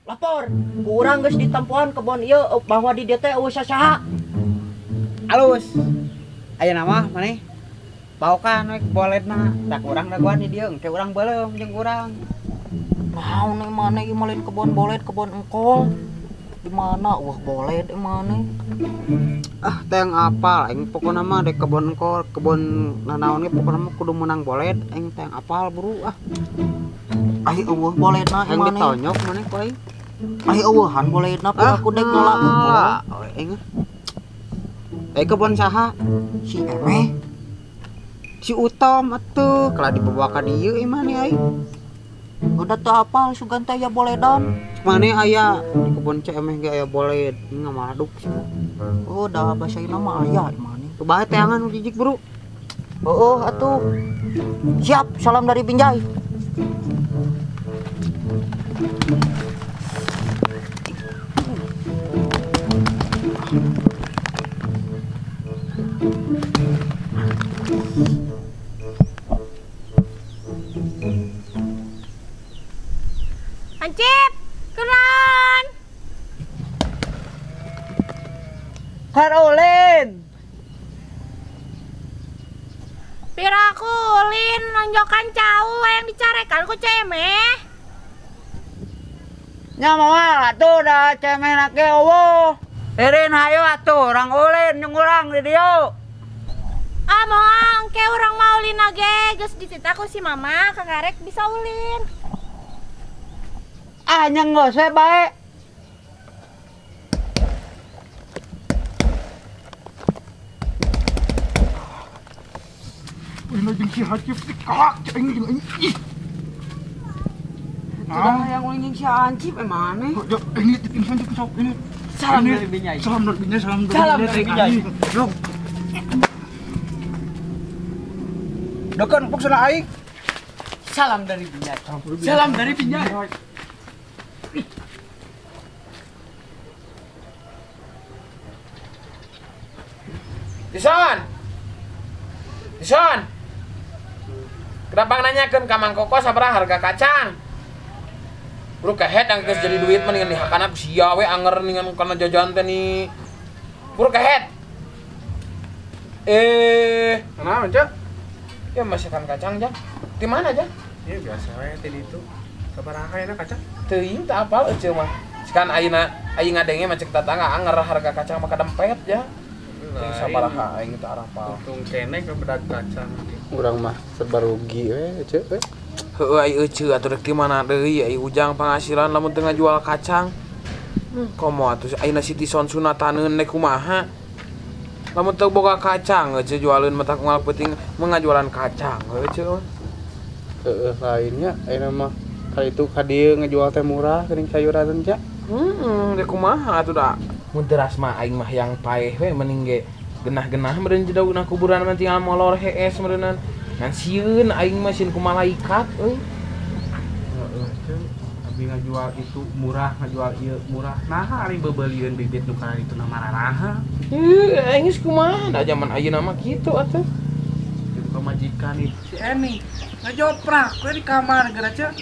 Lapor, ku urang geus ditempoan kebon ieu bahwa di dieu teh eueuh sasaha. Alus. Ayeuna mah maneh baokan we boledna, da urang dagoan di dieu engke urang beuleum jeung urang. Naon we maneh ieu mah lain kebon boled, kebon engkol. Di mana wah boled maneh? Ah, teh yang apal aing pokona mah dek kebon engkol, kebon nanaon ge pokona mah kudu meunang boled, aing teh yang apal buru ah. Ai eueuh boledna aing maneh. Ditonyok maneh ku aing. Ai eueuhan boledna piraku dek nolak engkol. Aing. Kebon saha? Si Emeh. Si Utom atuh, kalah dibawa ka dieu ieu maneh aing. Udah teu apal sugan teh aya boledan. Maneh aya di kebon Ceu Emeh ge aya boled, ngamaduk sih. Oh, da basaina mah aya maneh. Bae teangan nu jijik, Bro. Heeh atuh. Siap, salam dari Binjai. Hansip, keren. Karolin. Piraku ulin nonjokan cau yang dicarekan ku Cemeh. Nya moal atuh da Cemeh na ge eueuh. Irin hayu atuh urang ulin jeung urang di dieu. Ah moal engke urang mah ulin ge geus dititah ku si mama kakarek bisa ulin. Ah nya geus we bae. Ini jeung si Hansip dikalak aing jeung aing. Ih. Nah, yang ulin jeung si Hansip maneh? Ya, ini titip Hansip sok ini. Salam dari Binjai. Salam dari Binjai, salam dari Binjai. Dekan pok sana aing. Salam dari Binjai. Salam dari Binjai. Dison. Dison. Kenapa nanyakeun ka Mang Koko sabaraha harga kacang? Bro kehed yang geus jadi duit mendingan dihakana ku sia we anger ningan kana jajan teh nih. Bro kehed. Kenapa, Cak? Ya masakan kacang, Jang. Di mana, Jang? Ya biasa we tadi itu. Sabaraha ayeuna kacang? Teuing teu apal euceu mah. Sekan ayeuna aing ngadenge mah cek tetangga anger harga kacang mah kadempet, Jang. Teuing sabaraha aing teu arapal. Untung keneh ke bedak kacang. Urang mah serba rugi we, euceu we. Heueuh ai euceu atuh rek di mana deui ai ujang penghasilan lamun teu ngajual kacang. Komo atuh ayeuna Siti Son sunataneun rek kumaha? Lamun teu boga kacang euceu jualeun mah tak moal penting mengajualan kacang euceu. Heueuh lainnya ayeuna mah kali itu ka dieu ngajual teh murah geuning sayuran teh. Heeh, rek kumaha atuh da. Mun teras mah aing mah yang paeh we mending ge genah-genah meureun jedauna kuburan mah tinggal molor hees meureunnan. Ngan sieun aing mah sieun ku malaikat euy. Heeh, Ceu. Abi ngajual itu murah, ngajual ieu murah. Naha ari beubelieun bibit nu kana ditu na mararaha. Heuh, aing geus kumaha da jaman ayeuna mah kitu atuh. Jeung pamajikan ieu si Eni ngajoprak we di kamar geura Ceu.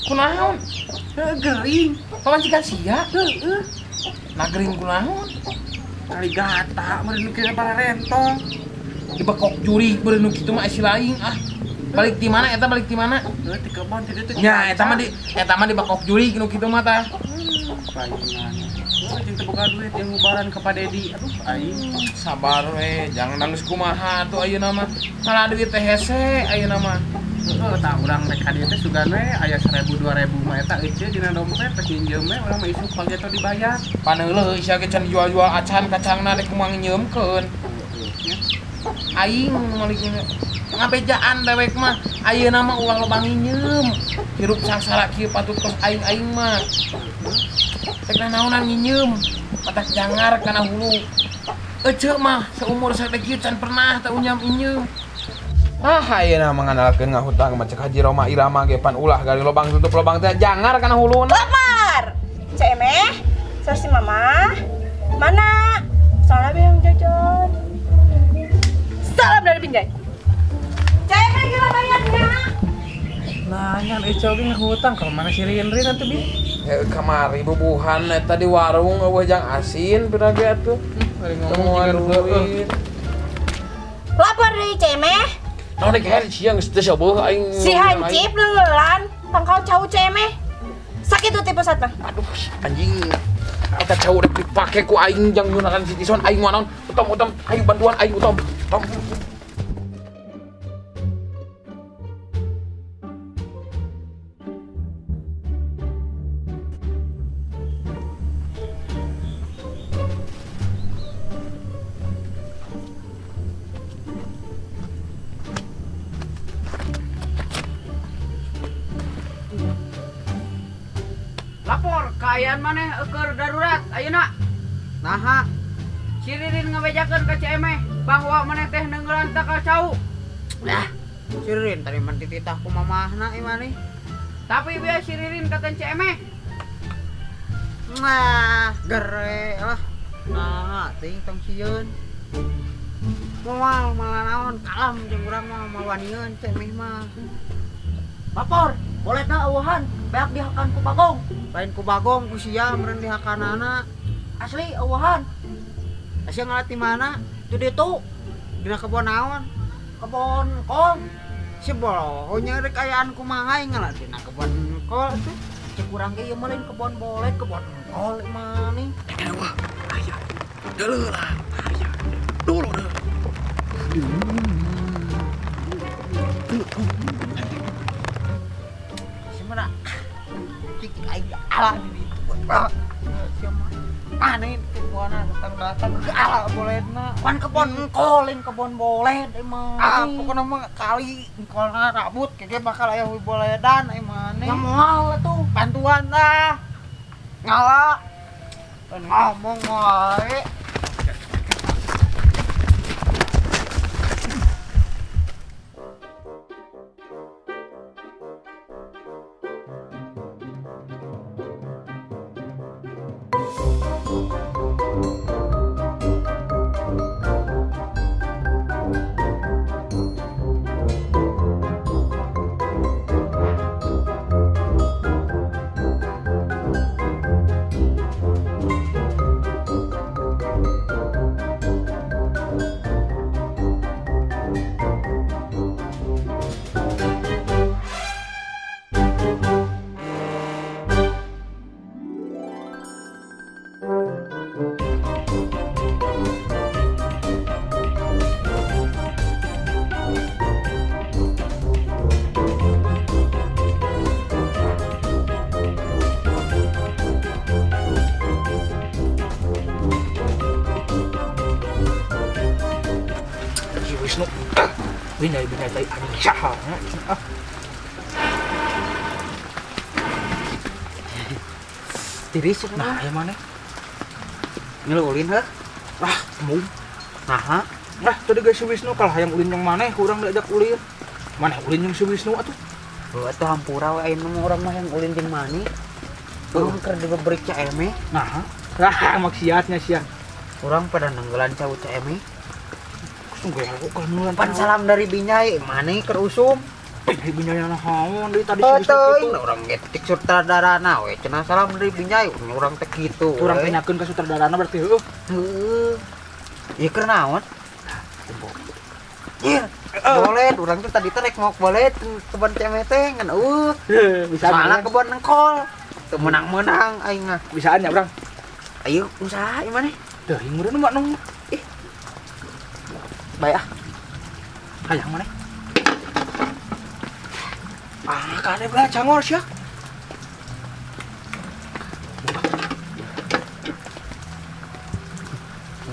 Kunaon? Heuh, gering. Pamajikan sia? Heueuh. Nah gering kunaon? Kali gata meureun nu para rentong. Dibekok juri meureun nu kitu mah si lain ah. Balik di mana eta balik di mana? Heuh di kebon di ditu. Nya eta mah dibekok juri nu kitu mah tah. Palingan. Heuh jeung teu boga duit jeung ngubaran ka Pak Dedi. Aduh aing sabar we, jangan nangis kumaha atuh ayeuna mah. Salah duit teh hese ayeuna mah. Heuh tah urang rek ka dieu teh sugan we aya 1000 2000 mah eta euceu dina dompet rek nginjeum we urang mah isuk pageto dibayar. Paneuleuh sia ge can dijual-jual acan kacangna rek kumaha nginjeumkeun. Aing malik ngabejaan dewek mah ayeuna mah ulah loba nginjeum. Hirup sangsara kieu patut kos aing-aing mah. Rek naonan nginjeum, patak jangar kana hulu. Eceu mah seumur saeutik kieu can pernah teu unyam injeum. Ah ayeuna mah ngandalkeun ngahutang mah cek Haji Roma Irama ge pan ulah gali lobang tutup lobang teh jangar kana huluna. Lapar. Cemeh, si mama. Mana? Salam yang jajan. Salam dari Binjai. Cemeh gila bayarnya. Nanya eceu ge ngahutang ka mana si Rinrin atuh bi? Kamari bubuhan eta di warung eueuh jang asin pira ge atuh. Ari ngomong duit. Lapor deui Cemeh. Naon rek her sia geus teu sabeuh aing. Si hancip leungelan tangkal cau Cemeh. Sakitu ti pusat mah. Aduh anjing. Eta cau rek dipake ku aing jang nyunakan si Tison aing mah naon. Utom ayo bantuan aing utom. Tom. Lapor kaayaan maneh keur darurat ayeuna. Naha si Ririn ngabejakeun ka Cemeh bahwa maneh teh neunggelan takal cau. Lah, si Ririn tadi mah dititah ku mamahna ieu maneh. Tapi bieu si Ririn kata Cemeh. Nah, gere lah. Nah, teuing tong sieun. Moal malah naon kalem jeung urang mah moal wanieun Cemeh mah. Lapor, boletna eueuhan, beak dihakan ku Bagong. Lain ku Bagong ku sia meureun dihakanana. Asli eueuhan. Sia ngalat di mana? Di ditu. Dina kebon naon? Kebon kol. Si boloho nya rek ayaan kumaha ngalat dina kebon kol tuh. Cek urang ge ieu mah lain kebon bolet, kebon kol maneh. Eueuh, aya. Deuleuh lah, aya. Dulu deh. Mana cik aing ala di ditu. Sia mah aneh kebonna datang-datang ala boletna. Pan kebon engkol lain kebon bolet emang. Ah pokona mah kali engkolna rabut kege bakal aya boledan emang. Ya moal atuh bantuan tah. Ngala. Ngomong wae. Binai-binai tai anjing saha. Ah. Tiris nah, aya maneh? Ngilu ulin heuh? Ah, embung. Naha? Nah, tadi geus si Wisnu kalah hayang ulin jeung maneh, ku urang diajak ulin. Maneh ulin jeung si Wisnu atuh. Heuh atuh hampura we ayeuna mah urang mah hayang ulin jeung maneh. Urang keur dibebrik Cemeh. Naha? Lah, maksiatnya sia. Urang pada nenggelan cau Cemeh. Pan salam dari Binjai, maneh keur usum. Binjai naon deui tadi si Wisnu urang ge tik sutradarana we cenah salam dari Binjai, urang teh kitu. Urang tanyakeun ka sutradarana berarti heueuh. Heueuh. Ieu keur naon? Ieu, bolet urang teh tadi teh rek ngok bolet kebon Cemeh teh ngan eueuh. Bisaan kebon engkol. Teu menang-menang aing mah. Bisaan nya urang. Ayo usaha ieu maneh. Teuing meureun mah nong. Ih. Baik ah. Hayang maneh. Ah, kade belah cangor sia.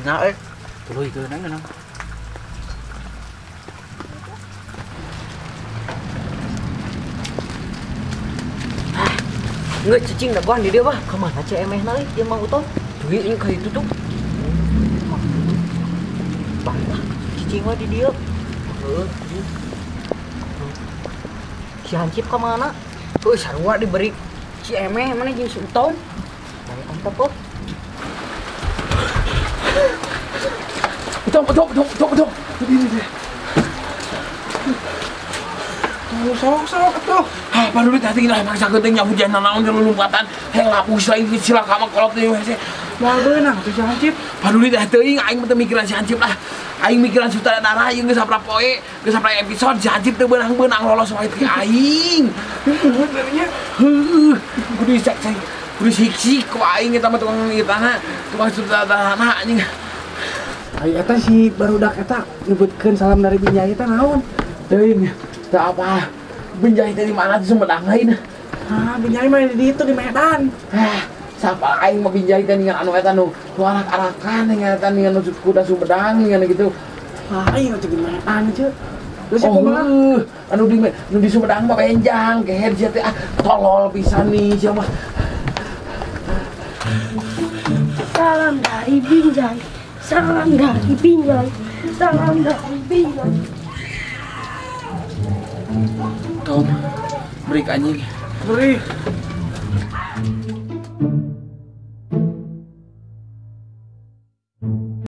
Nah, Tuluy keun aing nang. Ah, nggak cicing dagoan di dia bah. Kemana Cemehna euy ieu Mang Utom? Duit ini ka itu tuh. Bah, cicing mah di dia. Heuh, si Hancip ka mana? Heuh, sarua diberi Cemeh mana jeung si Utom. Bae antep euy. Utom, Utom, Utom, Utom, Utom. Ini dia. Tuh, sok, sok, tuh. Ah, Paduli teh teh lah maksa geuting nya hujan nanaon teh lulumpatan. Heng lapus lain cilaka mah kolot teh hese. Moal beunang tuh si Hansip. Paduli teh teuing aing mah teu mikiran si Hansip lah. Aing mikiran sutradara ieu geus sapra poe, geus sapra episode si Hansip teu beunang-beunang lolos wae teh aing. Heueuh Heueuh, kudu cek kudu sik-sik ku aing eta mah tukang ieu tanah, tukang sutradarana anjing. Ai eta si barudak eta nyebutkeun salam dari Binjai eta naon? Teuing, teu apa. Binjai teh di mana tuh Sumedang lain. Ah, Binjai mah di ditu di Medan. Ah, siapa aing mah Binjai teh ningan anu eta nu arak-arakan ningan eta ningan nu kuda Sumedang ningan gitu. Ah, aing teh di Medan ceu. Terus oh, kumaha? Anu di Sumedang mah benjang kehed sia teh ah tolol pisan nih sia mah. Salam dari Binjai. Salam dari Binjai. Salam dari Binjai. Tom, beri anjing. Beri.